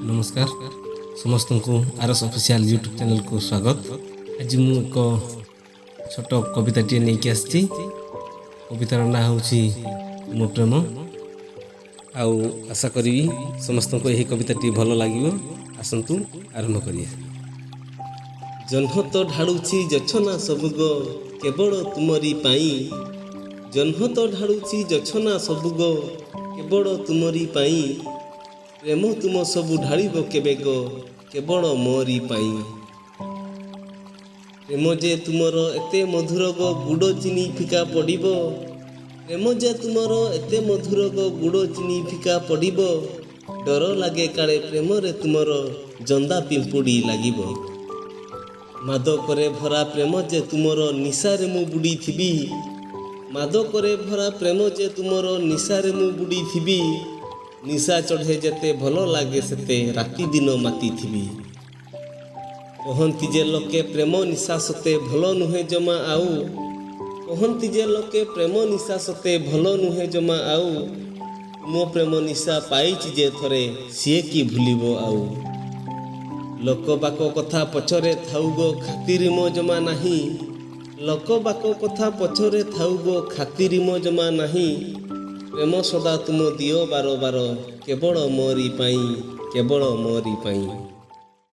ନମସ୍କାର ସମସ୍ତଙ୍କୁ, arts official YouTube ଚ୍ୟାନେଲକୁ ସ୍ୱାଗତ। ଆଜି ମୁଁ ଏକ ଛୋଟ କବିତାଟିଏ ନେଇକି ଆସିଛି। କବିତାର ନାଁ ହେଉଛି ତୁମ ପ୍ରେମ। ଆଉ ଆଶା କରିବି ସମସ୍ତଙ୍କୁ ଏହି କବିତାଟି ଭଲ ଲାଗିବ। ଆସନ୍ତୁ ଆରମ୍ଭ କରିବା। ଜହ୍ନ ତ ଢାଳୁଛି ଜୋଛନା ସବୁ ଗୋ କେବଳ ତୁମରି ପାଇଁ। ଜହ୍ନ ତ ଢାଳୁଛି ଜୋଛନା ସବୁ ଗୋ କେବଳ ତୁମରି ପାଇଁ। ପ୍ରେମ ତୁମ ସବୁ ଢାଳିବ କେବେ ଗୋ କେବଳ ମୋରି ପାଇଁ। ପ୍ରେମ ଯେ ତୁମର ଏତେ ମଧୁର ଗୋ, ଗୁଡ଼ ଚିନି ଫିକା ପଡ଼ିବ। ପ୍ରେମ ଯେ ତୁମର ଏତେ ମଧୁର ଗୋ, ଗୁଡ଼ ଚିନି ଫିକା ପଡ଼ିବ। ଡର ଲାଗେ କାଳେ ପ୍ରେମରେ ତୁମର ଜନ୍ଦା ପିମ୍ପୁଡ଼ି ଲାଗିବ। ମାଦକରେ ଭରା ପ୍ରେମ ଯେ ତୁମର, ନିଶାରେ ମୁଁ ବୁଡ଼ିଥିବି। ମାଦକରେ ଭରା ପ୍ରେମ ଯେ ତୁମର, ନିଶାରେ ମୁଁ ବୁଡ଼ିଥିବି। ନିଶା ଚଢ଼େ ଯେତେ, ଭଲ ଲାଗେ ସେତେ, ରାତି ଦିନ ମାତିଥିବି। କହନ୍ତି ଯେ ଲୋକେ ପ୍ରେମ ନିଶା ସତେ ଭଲ ନୁହେଁ ଜମା ଆଉ। କହନ୍ତି ଯେ ଲୋକେ ପ୍ରେମ ନିଶା ସତେ ଭଲ ନୁହେଁ ଜମା ଆଉ। ତୁମ ପ୍ରେମ ନିଶା ପାଇଛି ଯେ ଥରେ, ସିଏ କି ଭୁଲିବ ଆଉ? ଲୋକ ବାକ କଥା ପଛରେ ଥାଉ ଗୋ, ଖାତିରି ମୋ ଜମା ନାହିଁ। ଲୋକ ବାକ କଥା ପଛରେ ଥାଉ ଗୋ, ଖାତିରି ମୋ ଜମା ନାହିଁ। ପ୍ରେମ ସଦା ତୁମ ଦିଅ ବାର ବାର କେବଳ ମୋରି ପାଇଁ, କେବଳ ମୋରି ପାଇଁ।